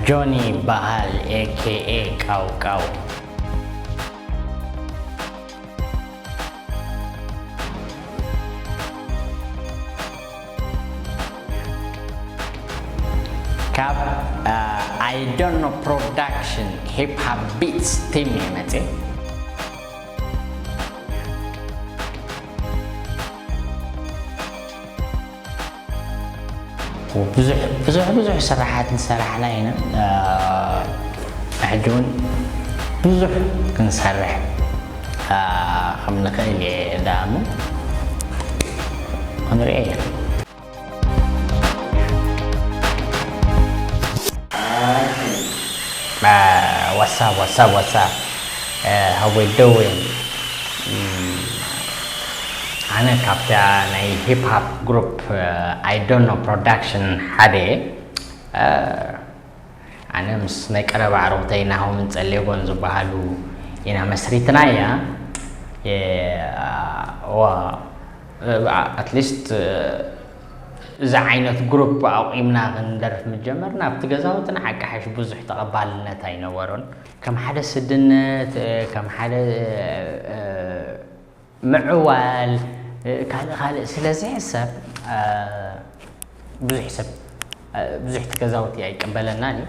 ጆኒ ይበሃል፣ ኤ ኬ ኤ ቃው ቃው። ካብ ኣይዶኖ ፕሮዳክሽን ሂፕ ሃፕ ቢትስ ቲም እየ መፅእ። ብዙሕ ብዙሕ ብዙሕ ስራሓት ንሰራሕና ኢና። ሕጂ እውን ብዙሕ ክንሰርሕ ከም ንኽእል እየ ደኣምን ክንሪኦ እየ። What's up, what's up, what's up? How we doing? ኣነ ካብታ ናይ ሂፕ ሃፕ ግሩፕ ኣይዶኖ ፕሮዳክሽን ሓደ እየ። ኣነ ምስ ናይ ቀረባ ኣዕሩኽተይ ናሆምን ጸሌጎን ዝበሃሉ ኢና መስሪትናያ። ኣትሊስት እዚ ዓይነት ግሩፕ ኣቑምና ክንደርፍ ምጀመርና ኣብቲ ገዛውትና ሓቂ ሓሽ ብዙሕ ተቐባልነት ኣይነበሮን። ከም ሓደ ስድነት፣ ከም ሓደ ምዕዋል፣ ካልእ ካልእ ስለ ዝሕሰብ ብዙሕ ሰብ ብዙሕ እቲ ገዛውቲ ኣይቀበለናን እዩ።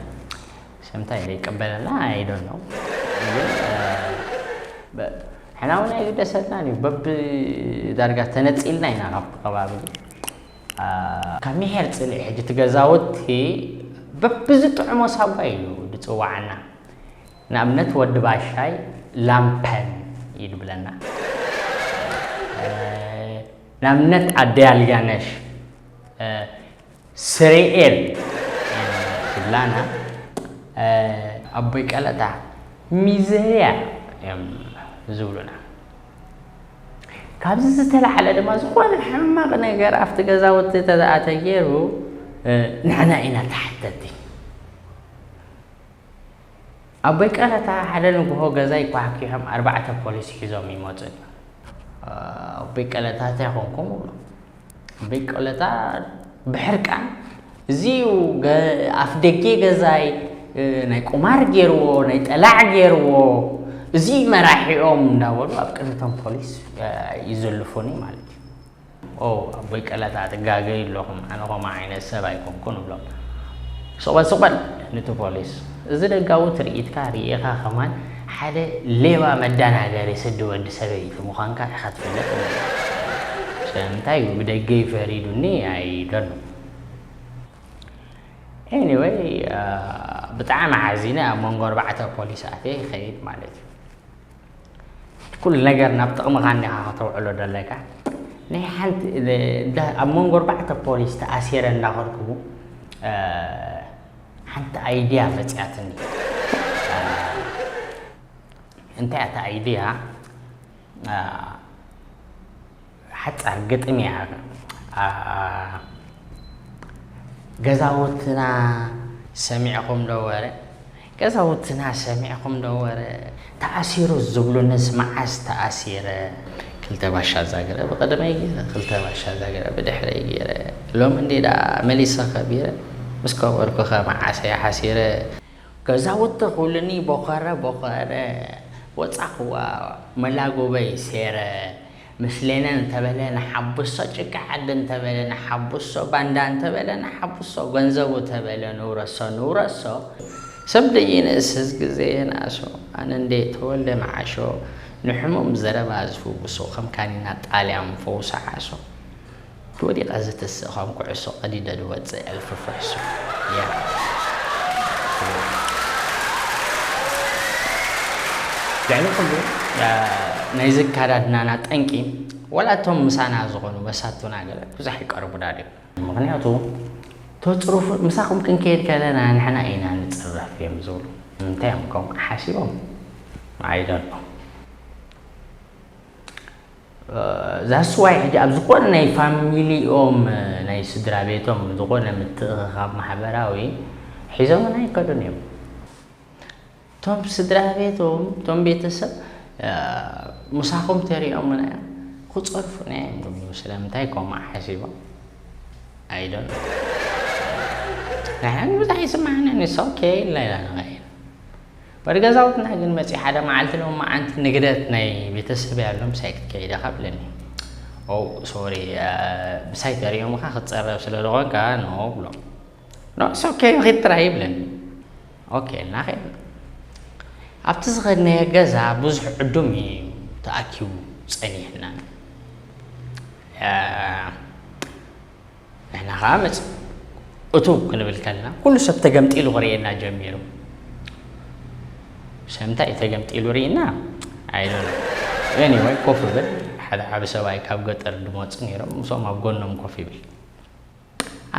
ሰምታይ ዘይቀበለና ኣይዶን ነው። ግን ሕና እውን ኣይግደሰልናን እዩ። በብ ዳርጋ ተነፂልና ኢና ካብቲ ከባቢ። ካብ ምሄር ፅልኢ ሕጂ እቲ ገዛውቲ በብዝጥዕሞ ሳጓ እዩ ዝፅዋዓና። ንኣብነት ወዲ ባሻይ ላምፐን እዩ ዝብለና። ንኣብነት ኣደይ ኣልጋነሽ ስሬኤል ትብላና። ኣቦይ ቀለታ ሚዘርያ እዮም ዝብሉና። ካብዚ ዝተላዓለ ድማ ዝኾነ ሕማቕ ነገር ኣብቲ ገዛውቲ ተዝኣተ ገይሩ ንሕና ኢና ተሓተቲ። ኣቦይ ቀለታ ሓደ ንግሆ ገዛይ ኳሕኪሖም ኣርባዕተ ፖሊስ ሒዞም ይመፁ። ኣቦይ ቀለታ እንታይ ኮንኩም እብሎ። ኣቦይ ቀለታ ብሕርቃን እዚ ኣፍ ደጌ ገዛይ ናይ ቁማር ገይርዎ ናይ ጠላዕ ገይርዎ እዚ መራሒኦም እንዳበሉ ኣብ ቅድሚቶም ፖሊስ ይዘልፉኒ ማለት እዩ። ኦ ኣቦይ ቀለታ ትጋገዩ ኣለኹም፣ ኣነ ከምኡ ዓይነት ሰብ ኣይኮንኩን እብሎም። ስቕበል ስቕበል ንቲ ፖሊስ፣ እዚ ደጋዊ ትርኢትካ ርኢኻ ከማን ሓደ ሌባ መዳናገሪ ስዲ ወዲ ሰበይቲ ምዃንካ ኢኻ ትፈልጥ። ስለምንታይ እዩ ብደገ ይፈሪዱኒ ኣይደሉ። ኤኒወይ ብጣዕሚ ሓዚነ ኣብ መንጎ ኣርባዕተ ፖሊስ ኣትየ ይኸይድ ማለት እዩ። ኩሉ ነገር ናብ ጥቕምኻ እንዲኻ ከተውዕሎ ደለካ። ናይ ሓንቲ ኣብ መንጎ ኣርባዕተ ፖሊስ ተኣሲረ እንዳኸድኩ ሓንቲ ኣይድያ መፅያትኒ። እንታይ እታ ኣይድያ? ሓፃር ግጥም እያ። ገዛውትና ሰሚዕኹም ዶ ወረ? ገዛውትና ሰሚዕኹም ዶ ወረ? ተኣሲሩ ዝብሉንስ መዓስ ተኣሲረ? ክልተ ባሻ ዛግረ ብቐደመይ ገይረ፣ ክልተ ባሻ ዛግረ ብድሕረይ ገይረ፣ ሎም እንዴ ደኣ መሊሰ ከቢረ፣ ምስ ከበርኩኸ መዓሰ ሓሲረ? ገዛውቲ ክብሉኒ ቦኸረ ቦኸረ፣ ወጻኽዋ መላጎበይ ሴረ፣ ምስሌነ እንተበለ ንሓብሶ፣ ጭቃ ዓዲ እንተበለ ንሓብሶ፣ ባንዳ እንተበለ ንሓብሶ፣ ገንዘቡ ተበለ ንውረሶ ንውረሶ፣ ሰብ ደይንእስስ ግዜ የንኣሶ፣ ኣነ እንዴ ተወልደ መዓሾ፣ ንሕሙም ዘረባ ዝፍውሶ፣ ከም ካኒና ጣልያን ፈውሲ ዓሶ። ወዲቐ ዝትስእ ከም ኩዕሶ ቀዲደ ዝወፅእ እልፊ ፍሕሶ እያ። ልዕሊ ኩሉ ናይዚ ኣከዳድናና ጠንቂ ዋላ እቶም ምሳና ዝኾኑ መሳቱና ገለ ብዙሕ ይቀርቡና ድዮም? ምኽንያቱ ተፅሩፉ ምሳኹም ክንከይድ ከለና ንሕና ኢና ንፅረፍ እዮም ዝብሉ። እንታይ እዮም ከምኡ ሓሲቦም? I don't know። ዛስዋይ ሕጂ ኣብ ዝኾነ ናይ ፋሚሊኦም ናይ ስድራ ቤቶም ዝኾነ ምትእኽኻብ ማሕበራዊ ሒዞምን ኣይከዱን እዮም። እቶም ስድራ ቤቶም እቶም ቤተሰብ ምሳኹም ተሪኦምና እዮም ክፀርፉና እዮም ዝብሉ። ስለምንታይ ከምኡ ሓሲቦም? I don't know። ንሕና ብዙሕ ኣይስማዕናን፣ it's okay ኢልና ኢና ንኸይድ። ወዲ ገዛውትና ግን መፂኡ ሓደ መዓልቲ ሎም መዓንቲ ንግደት ናይ ቤተሰብ ያሎም ምሳይ ክትከይድ ኢኻ ብለኒ። ኦ ሶሪ፣ ምሳይ ተሪኦም ኻ ክትፀረብ ስለ ዝኾንካ ኖ ብሎ። ኖ it's okay ንኺድ ጥራይ ይብለኒ። ኦኬ ኢልና ኸይድና። ኣብቲ ዝኸድናዮ ገዛ ብዙሕ ዕዱም እዩ ተኣኪቡ ጸኒሕና። ንሕና ኸዓ መጽ እቱ ክንብል ከለና ኩሉ ሰብ ተገምጢሉ ክርእየና ጀሚሩ። ሰምታይ ተገምጢሉ ርኢና? I don't know. Anyway ኮፍ ብል። ሓደ ዓቢ ሰብኣይ ካብ ገጠር ድመጹ ነይሮም፣ ምስኦም ኣብ ጎኖም ኮፍ ይብል።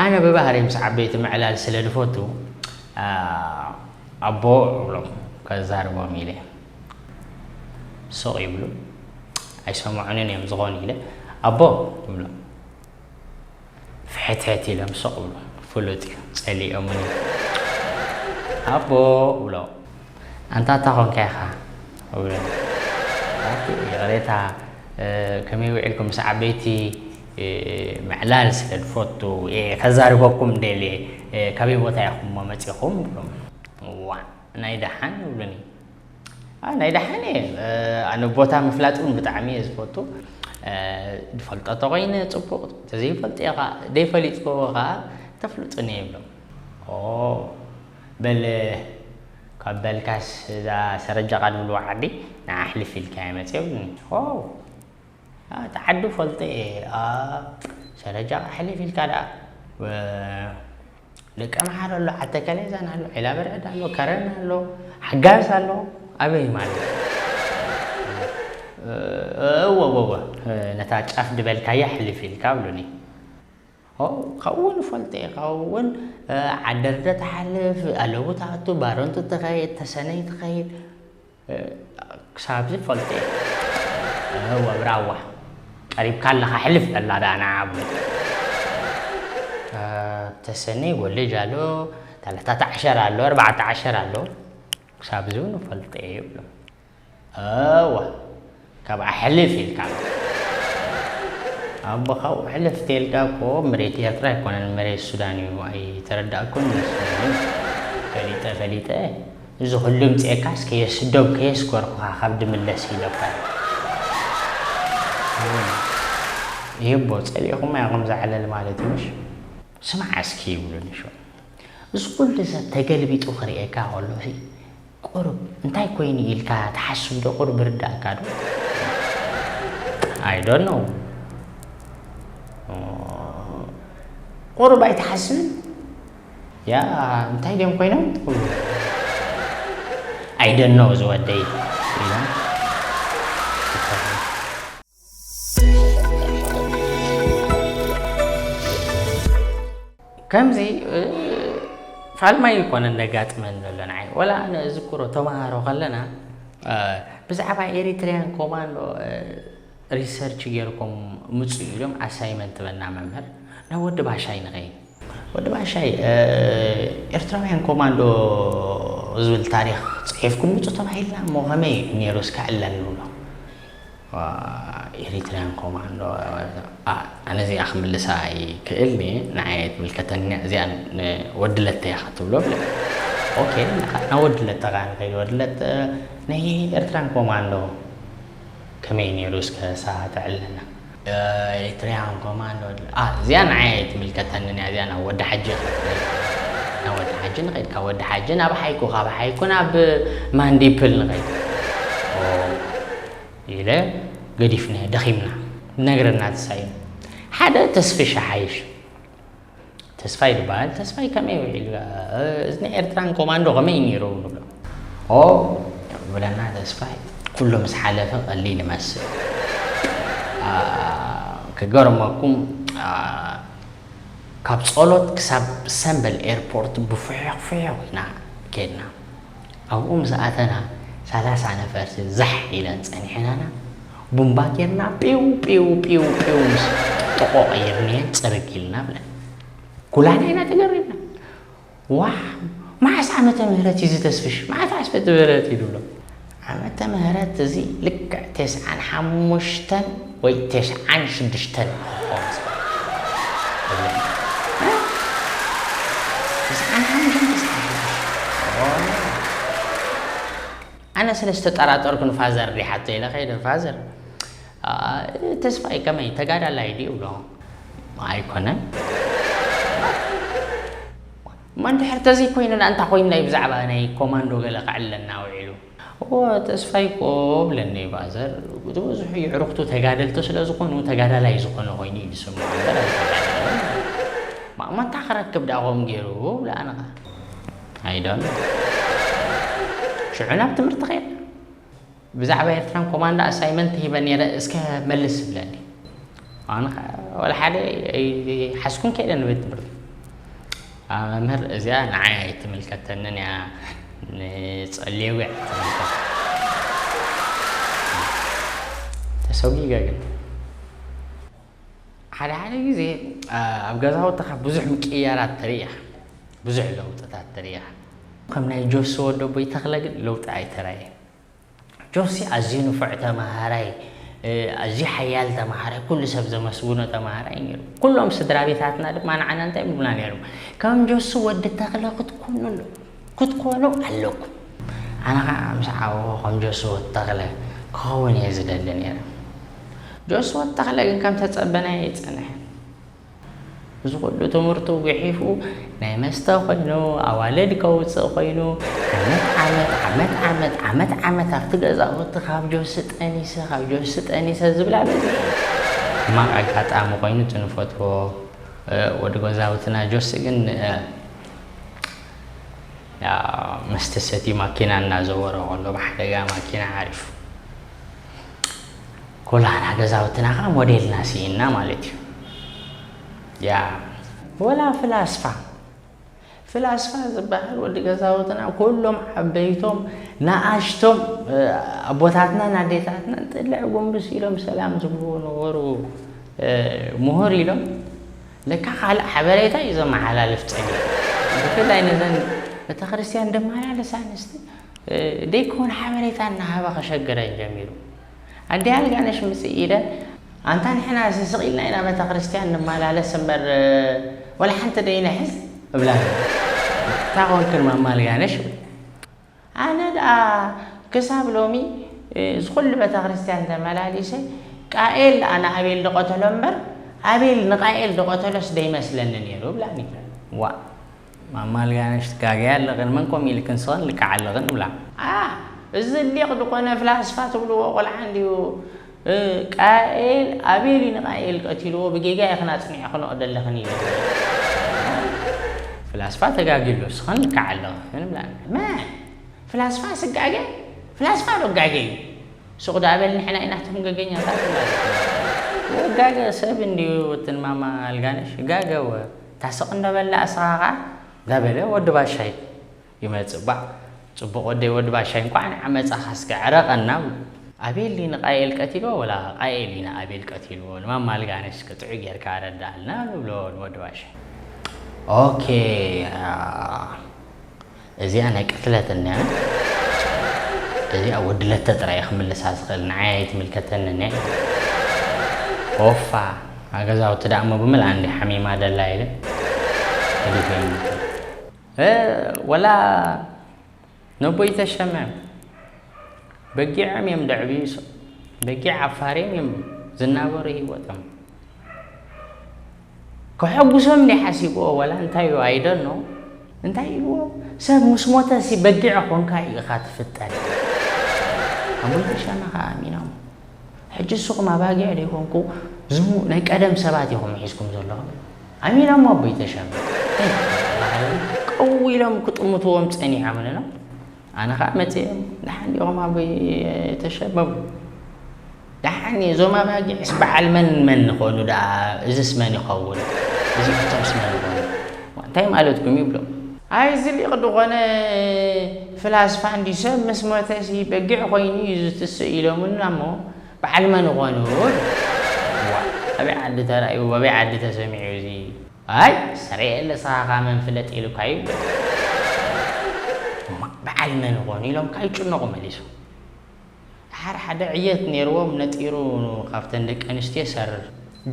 ኣነ ብባህሪ ምስ ዓበይቲ ምዕላል ስለ ዝፈቱ ኣቦ እብሎም ከዛርቦም ኢለ ሶቕ ይብሉ። ኣይሰምዑንን እዮም ዝኾኑ ኢለ ኣቦ እብሎም። ፍሕትሕት ኢሎም ሶቕ ይብሉ። ፍሉጥ እዩ ጸሊኦምኒ። ኣቦ እብሎ ኣንታ እታ ኾንካ ኢኻ እብሎ። ይቕሬታ። ከመይ ውዒልኩም ምስ ዓበይቲ? ምዕላል ስለ ዝፈቱ ከዛርበኩም ደልየ። ካበይ ቦታ ኢኹም እሞ መጺኹም እብሎም። ዋ ናይ ደሓን ይብሉኒ። ናይ ደሓን እየ። ኣነ ቦታ ምፍላጥ እውን ብጣዕሚ እየ ዝፈቱ። ዝፈልጦ ተኮይነ ፅቡቕ፣ ተዘይፈልጦ እየ ከዓ ደይፈሊጥክዎ ከዓ ተፍልጡኒ እየ ይብሎም። በል ካብ በልካስ እዛ ሰረጃ ቃ ድብልዋ ዓዲ ንዓ ሕልፍ ኢልካ እየ መፅእ ይብሉኒ። እቲ ዓዲ ፈልጠ እየ። ሰረጃ ቃ ሕልፍ ኢልካ ደኣ ደቂ ኣምሓራ ኣሎ፣ ዓተከሌዛን ኣሎ፣ ዒላ በርዕድ ኣሎ፣ ከረን ኣሎ፣ ሓጋዝ ኣሎ። ኣበይ ማለት እወ እወ ነታ ጫፍ ድበልካያ ሕልፍ ኢልካ ብሉኒ። ካብኡ እውን ፈልጠ እየ። ካብኡ እውን ዓደርደ ትሓልፍ ኣለቡ ትኣቱ ባረንቱ ትኸይድ ተሰነይ ትኸይድ። ክሳብ ዝፈልጥ እየ። እወ ብራዋ ቀሪብካ ኣለኻ ሕልፍ በላ ደኣ ንዓ ብሎ። ተሰኒ ጎልጅ ኣሎ፣ ታለታ ተዓሸር ኣሎ፣ ኣርባዕተ ዓሸር ኣሎ። ክሳብ ዝውን ፈልጥ እየ ይብሎ። እወ ካብኣ ሕልፍ ኢልካ ኣሎ። ኣቦ ካብኡ ሕልፍ ተልካ እኮ መሬት ኤርትራ ኣይኮነን መሬት ሱዳን እዩ። ኣይተረዳእኩን መስለኒ። ፈሊጠ ፈሊጠ እዚ ኩሉ ምፅኤካስ ከየስዶብ ከየስኮርኩኻ ካብ ድምለስ ኢለካ። ይህቦ ፀሊእኹማ ኢኹም ዝዓለል ማለት እዩ ምሽ? ስማዕ እስኪ ይብሉኒ ሹ። እዚ ኩሉ ሰብ ተገልቢጡ ክርእየካ ከሎ ሲ ቁሩብ እንታይ ኮይኑ ኢልካ ትሓስብ ዶ? ቁሩብ ይርዳእካ ዶ? I don't know። ቁሩብ ኣይትሓስብን? ያ እንታይ ድዮም ኮይኖም ትብሉ? I don't know ዝወደይ ኢሎም ከምዚ ፋልማይ ይኮነ ነጋጥመን ዘሎ ንዓይ ወላ ኣነ እዝክሮ ተምሃሮ ከለና ብዛዕባ ኤሪትሪያን ኮማንዶ ሪሰርች ጌርኩም ምፁ ኢሎም ኣሳይመንት በና መምህር ናብ ወዲ ባሻይ ንኸይድ። ወዲ ባሻይ ኤርትራውያን ኮማንዶ ዝብል ታሪክ ፅሒፍኩም ምፁ ተባሂልና እሞ ከመይ ነይሩ እስከ ዕለኒ ንብሎ። ኤሪትሪያን ኮማንዶ ኣነ እዚኣ ክምልሳ ይክእል ንዓይ ትምልከተኒ እዚኣ ወድለተ እያ ክትብሎ ብለ። ኦኬ ናብ ወድለተ ካ ንኸይድ ወድለተ ናይ ኤርትራን ኮማንዶ ከመይ ነይሩ እስከ ንሳ ተዕልለና። ኤሪትሪያን ኮማንዶ እዚኣ ንዓይ ትምልከተኒ እያ እዚኣ ናብ ወዲ ሓጂ ናብ ወዲ ሓጂ ንኸይድ ካብ ወዲ ሓጂ ናብ ሓይኩ ካብ ሓይኩ ናብ ማንዲፕል ንኸይድ ኢለ ገዲፍና ደኺምና ነግረና ተሳኢኑ ሓደ ተስፍሽ ሓይሽ ተስፋይ ዝበሃል ተስፋይ ከመይ ውዒሉ እዚ ናይ ኤርትራን ኮማንዶ ከመይ ነይሩ ንብሎ ኦ ብለና ተስፋይ ኩሉ ምስ ሓለፈ ቀሊል ይመስል ክገርመኩም ካብ ጸሎት ክሳብ ሰምበል ኤርፖርት ብፍሕቕ ፍሕቕ ኢና ከድና ኣብኡ ምስ ኣተና ሰላሳ ነፈርቲ ዛሕ ኢለን ጸኒሐናና ቡምባ ጌርና ጲው ጲው ጲው ጲው ምስ ጥቆ ቀይርንየን ጽርግ ኢልና ብለን ኩላና ኢና ተገሪምና ዋሕ መዓስ ዓመተ ምህረት እዩ ዝተስፍሽ መዓት ዓስፈ ትምህረት እዩ ድብሎ ዓመተ ምህረት እዚ ልክዕ ተስዓን ሓሙሽተን ወይ ተስዓን ሽዱሽተን ክኾን ዝኽእል ኣነ ስለ ዝተጠራጠርኩ ንፋዘር ዲሓቶ ኢለ ከይደ፣ ፋዘር፣ "ኣ፣ ተስፋይ ከመይ ተጋዳላይ ድዩ?" ብሎ። "ኣይኮነን። እሞ እንድሕር ተዘይኮይኑ፣ ንኣንታ ኮይንናይ ብዛዕባ ናይ ኮማንዶ ገለ ከዕልለና ውዒሉ?" "እወ፣ ተስፋይ እኮ ብለኒ ፋዘር፣ እቲ ብዙሕ የዕሩኽቱ ተጋደልቲ ስለ ዝኾኑ፣ ተጋዳላይ ዝኾነ ኮይኑ እዩ ዝስምዖ እምበር ኣይተጋደለን። ማእመንታ ክረክብ ደኣ ከምኡ ገይሩ?" ብለ ኣነ ኸኣ። "ኣይዶን። ሽዑ ናብ ትምህርቲ ከይድና፣ ብዛዕባ ኤርትራን ኮማንዶ ኣሳይመንት ሂበ ነይረ፣ እስከ መልስ ብለኒ። ኣነ ኸኣ ወላ ሓደ ኣይሓዝኩን ከይደ ንቤት ትምህርቲ። ኣ፣ መምህር፣ እዚኣ ንዓይ ኣይትምልከተንን እያ፣ ንጸልየው እያ ትምልከት።" ተሰጒገ ግን። ሓደ ሓደ ግዜ፣ ኣ፣ ኣብ ገዛውትኻ ብዙሕ ምቅይያራት ትርኢ ኢኻ፣ ብዙሕ ለውጥታት ትርኢ ኢኻ። ከም ናይ ጆሲ ወዲ ኣቦይ ተኽለ ግን ለውጢ ኣይተራእየን። ጆሲ ኣዝዩ ንፉዕ ተማሃራይ፣ እ፣ ኣዝዩ ሓያል ተማሃራይ፣ ኩሉ ሰብ ዘመስግኖ ተማሃራይ ነይሩ። ኩሎም ስድራ ቤታትና ድማ ንዓና እንታይ ይብሉና ነይሮም? "ከም ጆሲ ወዲ ተኽለ ክትኮኑ፣ ክትኮኑ ኣለኩም።" ኣነ ኸዓ ምስ ዓበኹ ከም ጆሲ ወዲ ተኽለ ክኸውን እየ ዝደሊ ነይረ። ጆሲ ወዲ ተኽለ ግን ከም ተጸበናዮ ኣይጸንሐን። እዚ ኩሉ ትምህርቱ ጉሒፉ ናይ መስተ ኮይኑ፣ ኣዋልድ ከውጽእ ኮይኑ፣ ዓመት ዓመት፣ ዓመት ዓመት፣ ዓመት ዓመት ኣብቲ ገዛውቲ ካብ ጆሲ ጠኒሰ፣ ካብ ጆሲ ጠኒሰ ዝብላ በዚሐን። ሕማቕ ኣጋጣሚ ኮይኑ እቲ ንፈትዎ፣ እ፣ ወዲ ገዛውትና ጆሲ ግን፣ እ፣ ያ፣ መስተ ሰትዩ ማኪና እናዘወረ ከሎ ብሓደጋ ማኪና ዓሪፉ። ኩላና ገዛውትና ኸዓ ሞዴልና ስኢንና ማለት እዩ። ያ፣ ወላ ፍላስፋ፣ ፍላስፋ ዝበሃል ወዲ ገዛውትና ኩሎም ዓበይቶም ንኣሽቶም፣ እ፣ ኣቦታትናን ኣዴታትናን ጥልዕ ጉንብስ ኢሎም ሰላም ዝብልዎ ነበሩ። እ፣ ምሁር ኢሎም ለካ ካልእ ሓበሬታ እዩ ዘመሓላልፍ ጸኒሑ። ብፍላይ ነዘን ቤተ ክርስቲያን ደመላለሳ ኣንስቲ፣ እ፣ ደይኮን ሓበሬታ እናሃበ ከሸግረን ጀሚሩ። ኣደ ኣልጋነሽ ምጽእ ኢለ፣ "ኣንታ ንሕና ስቕ ኢልና ኢና ቤተ ክርስቲያን ንመላለስ እምበር፣ እ፣ ወላ ሓንቲ ደይንሕዝ?" እብላ። "እንታይ ኮንክን ማማ ኣልጋነሽ?" ኣነ ደኣ ክሳብ ሎሚ፣ እ፣ እዚ ኩሉ ቤተ ክርስቲያን ተመላሊሰ፣ ቃኤል ደኣ ንኣቤል ዝቐተሎ እምበር፣ ኣቤል ንቃኤል ዝቐተሎስ ደይመስለኒ ነይሩ እብላኒ። ዋእ፣ ማማ ኣልጋነሽ ትጋገያ ኣለኽን፣ መን ከምኡ ኢልክን ስኽን ልክዓ ኣለኽን እብላ። ኣ፣ እዚ ሊቕ ዝኾነ ፍላስፋ ትብልዎ ቆልዓ እንድዩ፣ እ፣ ቃኤል ኣቤል እዩ ንቃኤል ቀቲልዎ፣ ብጌጋ ኢኽን ኣጽኒዕኽንኦ ዘለኽን ኢሉ። ፍላስፋ ተጋግዩ ኣሎ፣ ስኽን ልክዓ ኣለኽን እብላኒ። መን? ፍላስፋ ስጋገ? ፍላስፋ ዶ ጋገ እዩ? ሱቕ ደኣ በል፣ ንሕና ኢና እቶም ገገኛታት ማለት እዩ። ወጋገ ሰብ እንድዩ፣ ወትን ማማ ኣልጋነሽ ጋገወ። ታስቕ እንዶ በላ፣ እስኻ ኸዓ ዳበለ ወዲ ባሻይ ይመጽእ። ባዕ፣ ጽቡቕ ወደይ ወዲ ባሻይ፣ እንኳዕ ንዓ መጻኻ፣ እስከ ዕረቐና። ኣቤል ድዩ ንቃኤል ቀቲልዎ ወላ ቃኤል እዩ ንኣቤል ቀቲልዎ? ንማማ ኣልጋነሽ እስከ ጥዑይ ጌርካ ኣረድኣልና ንብሎ ንወዲ ባሻይ። ኦኬ፣ ኣ፣ እዚኣ ናይ ቅትለት እኒኣ። እዚኣ ወዲ ለተ ጥራይ ክምልሳ ዝኽእል፣ ንዓይ ኣይትምልከተንን እያ። ኦፋ፣ ኣብ ገዛውቲ ደኣ እሞ ብምልኣ እንዲ ሓሚማ ደላ ኢለ ገዲፈ። እ፣ ወላ ነቦይ ተሸመ በጊዖም እዮም ደዕብዩ፣ በጊዕ ዓፋርዮም እዮም ዝናበሩ ህይወቶም። ከሐጉሶም እንዲ ሓሲብዎ፣ ወላ እንታይ እዩ፣ I don't know። እንታይ ኢልዎ? ሰብ ምስ ሞተ ሲ በጊዕ ኾንካ ኢኻ ትፍጠር። ኣቦይ ተሸመ ኸዓ ኣሚኖም። ሕጂ ንስኹም ኣባጊዕ ደይኮንኩ፣ ዝሙ-፣ ናይ ቀደም ሰባት ኢኹም ሒዝኩም ዘለኹም። ኣሚኖም ኣቦይ ተሸመ። እንታይ ትብላለኻ? ቀው ኢሎም ክጥምትዎም ጸኒሖም ንኖ። ኣነ ኸዓ መጽየ፣ "ደሓን ዲኹም ኣቦይ ተሸመ?" ደሓን እየ። እዞም ኣባጊዕስ በዓል መን መን ይኾኑ ደኣ? እዝስ መን ይኸውን? እዚኣቶምስ መን ይኾኑ? እንታይ ማለትኩም እዩ? ይብሎም። ኣይ፣ እዚ ሊቕ ዝኾነ ፍላስፋ እንዲ ሰብ ምስ ሞተሲ በጊዕ ኮይኑ እዩ ዝትስእ ኢሎምና እሞ በዓል መን ይኾኑ? ዋ፣ ኣበይ ዓዲ ተራእዩ? ኣበይ ዓዲ ተሰሚዑ እዚ? ኣይ፣ ስረ የለ፣ ንስኻ ኸኣ መን ፍለጥ ኢሉካ እዩ? እማ፣ በዓል መን ይኾኑ ኢሎም ከኣ ይጭነቑ መሊሶም። ደሓር ሓደ ዕየት ነይርዎም ነጢሩ ካብተን ደቂ ኣንስትዮ ይሰርር።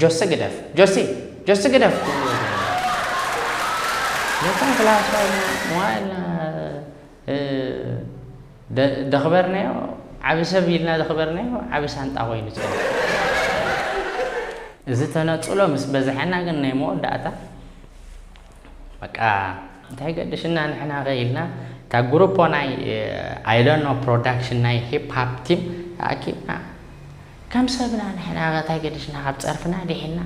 "ጆሲ ግደፍ፣ ጆሲ፣ ጆሲ ግደፍ!" ነታ ክላስ መዋእልና፣ እ፣ ደ- ደኽበርናዮ፣ ዓቢ ሰብ ኢልና ደኽበርናዮ፣ ዓቢ ሳንጣ ኮይኑ ጸኒሑ። እዚ ተነጽሎ ምስ በዝሐና ግን ናይ መወዳእታ በቃ እንታይ ገድሽና ንሕና ከ ኢልና እታ ግሩፖ ናይ ኣይደኖ ፕሮዳክሽን ናይ ሂፕ ሃፕ ቲም ኣኪብና ከም ሰብና ንሕና እንታይ ገድሽና ካብ ጸርፍና ድሒና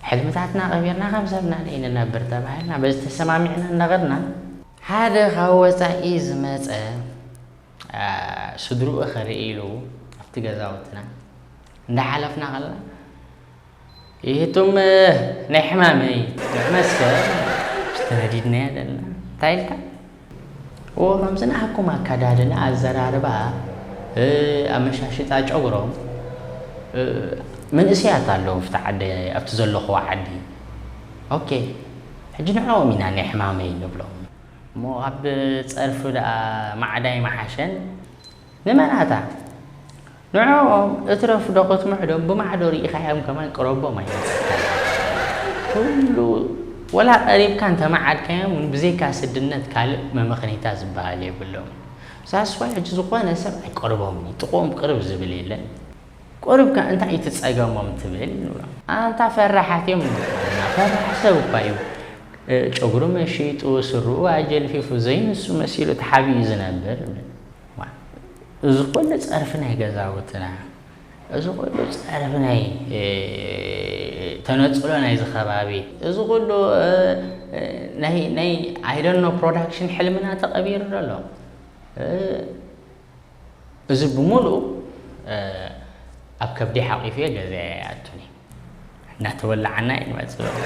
ሕልምታትና ቀቢርና ከም ሰብና ደይ ንነብር ተባሂልና በዚ ተሰማሚዕና እናኸድና ሓደ ካብ ወፃኢ ዝመፀ ስድርኡ ክርኢ ኢሉ ኣብቲ ገዛውትና እንዳሓለፍና ከለና ይህቱም ናይ ሕማመይ ንዕመስከ ተነዲድናያ ዘለና እንታይ ኢልካ እዎ ከምዚ ንኣኩም ኣካዳድና ኣዘራርባ ኣመሻሽጣ ጨጉሮም መንእሰያት ኣለዉ ኣብቲ ዓዲ ኣብቲ ዘለኹዎ ዓዲ ኦኬ ሕጂ ንዕኦም ኢና ናይ ሕማመይ ንብሎም እሞ ኣብ ፀርፊ ደኣ ማዕዳይ መሓሸን ንመናታ ንዕኦም እትረፍ ዶ ክትምዕዶም ብማዕዶ ርኢኻዮም ከማን ቅረቦም ኣይመፅእካን ኩሉ ወላ ቀሪብካ እንተመዓድካዮም ብዘይካ ስድነት ካልእ መመኽነይታ ዝበሃል የብሎም ሳስዋይ ሕጂ ዝኾነ ሰብ ኣይቀርቦምን እዩ ጥቕኦም ቅርብ ዝብል የለን ቅርብካ እንታይ እዩ ትፀገሞም ትብል ንብሎም ኣንታ ፈራሓት እዮም ፈራሕ ሰብ እኳ እዩ ጨጉሩ መሺጡ ስርኡ ኣጀልፊፉ ዘይንሱ መሲሉ ተሓቢኡ ዝነብር እዚ ኩሉ ጸርፊ ናይ ገዛውትና፣ እዚ ኩሉ ጸርፊ ናይ ተነጽሎ ናይዚ ከባቢ፣ እዚ ኩሉ ናይ ናይ I don't know production ሕልምና ተቐቢሩ ዘሎ። እዚ ብምሉኡ ኣብ ከብዲ ሓቂፈዮ ገዛየ ኣቱኒ። እናተወላዓና እዩ ንመፅእ።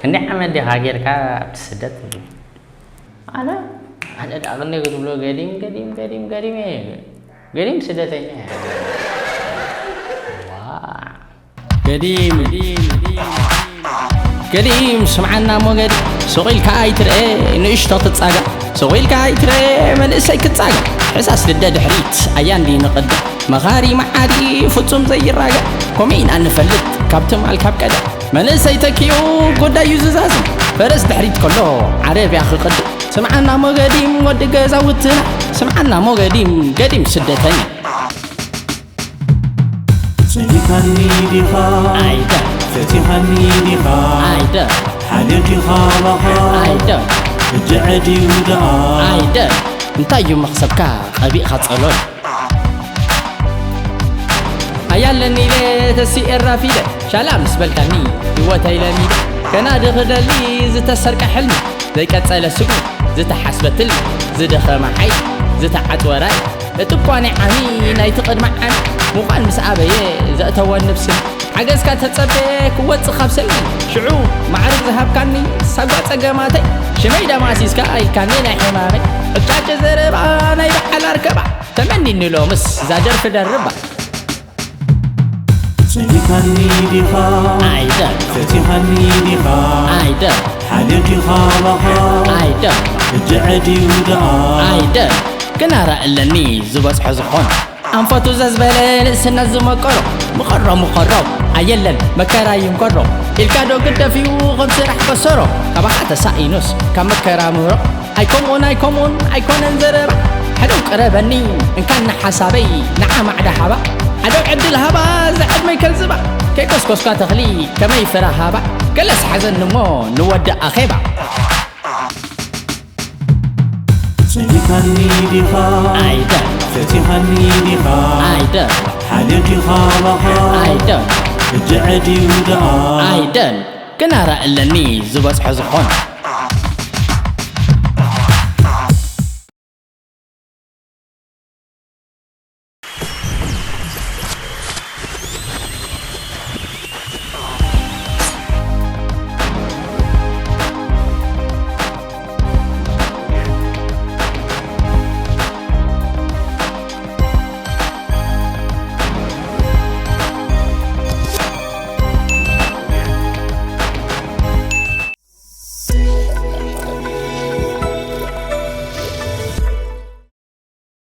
ክንደይ ዓመት ዲኻ ጌርካ ኣብቲ ስደት? ኣነ ኣነ ደኣ ክንደይ ክትብሎ ገዲም ገዲም ገዲም ገዲም እየ ገዲም ስደተኛ እየ። ዋ። ገዲም ገዲም ስምዓና እሞ ገዲም ሱቕ ኢልካ ኣይትርኤ ንእሽቶ ትጻጋዕ ሱቕ ኢልካ ኣይትርኤ መንእሰይ ክትጻጋዕ ሕሳስ ልደ ድሕሪት ኣያ እንዲ ንቕድም መኻሪ መዓዲ ፍጹም ዘይራገዕ ኮሚና ንፈልጥ ካብ ትማል ካብ ቀደም መንእሰይ ተኪኡ ጉዳዩ ዝዛዝም ፈረስ ድሕሪት ከሎ ዓረብያ ክቕድም ስምዓና ሞገዲም ወዲ ገዛውትና ስምዓና ሞገዲም ገዲም ስደተኛ ጸሊካኒ ዲኻ ኣይደ ፈቲኻኒ ዲኻ ኣይደ ሓሊፍ ዲኻ ባኻ ኣይደ እጅዐ ድዩ ደኣ ኣይደ እንታይ እዩ መኽሰብካ ቀቢእኻ ጸሎል ኣያለኒ ኢለ ተሲኤ ራፊደ ሻላ ምስ በልካኒ ህይወተይ ለሚደ ከናዲ ክደሊ ዝተሰርቀ ሕልሚ ዘይቀጸለ ስጉ ዝተሓስበትል ዝደኸመ ሓይ ዝተዓጽወ ራይ እቲ እኳ ናይ ዓሚ ናይቲ ቅድሚ ዓሚ ምዃን ምስ ኣበየ ዘእተወ ንብስን ሓገዝካ ተጸበ ክወጽእ ካብ ሰልሚ ሽዑ ማዕርግ ዝሃብካኒ ሳጓ ጸገማተይ ሽመይ ደማሲስካ ኢልካኒ ናይ ሕማመይ ዕጫጭ ዘረባ ናይ በዓል ኣርከባ ተመኒኒ ሎምስ እዛ ደርፊ ደርባ ጸሊካኒ ዲኻ ኣይደ ፈቲኻኒ ዲኻ ኣይደ ሓሊፍ ዲኻ ባኻ ኣይደ እጅዐ ድዩ ደኣ ኣይደ ክናራ ኣለኒ ዝበጽሖ ዝኾን ኣንፈቱ ዘዝበለ ንእስነት ዝመቀሮ ምቐሮ ምቐሮ ኣየለን መከራ ይምቀሮ ኢልካ ዶ ግደፍ እዩ ከም ስራሕ በሰሮ ካባኻ ተሳኢኑስ ካብ መከራ ምህሮ ኣይከምኡን ኣይከምኡን ኣይኮነን ዘረባ ሓደው ቅረበኒ እንካን ንሓሳበይ ንዓ ማዕዳ ሃባ ሓደው ዕድል ሃባ ዘዕድመይ ከልዝባ ከይቆስቆስካ ተኽሊ ከመይ ፍረ ሃባ ገለስ ሓዘኒ እሞ ንወዲ ኣኼባ ጸሊካኒ ዲኻ ኣይደ ፈቲኻኒ ዲኻ ኣይደ ሓሊፍ ዲኻ ባኻ ኣይደ እጅዐ ድዩ ደኣ ኣይደን ክናራ ኣለኒ ዝበጽሖ ዝኾን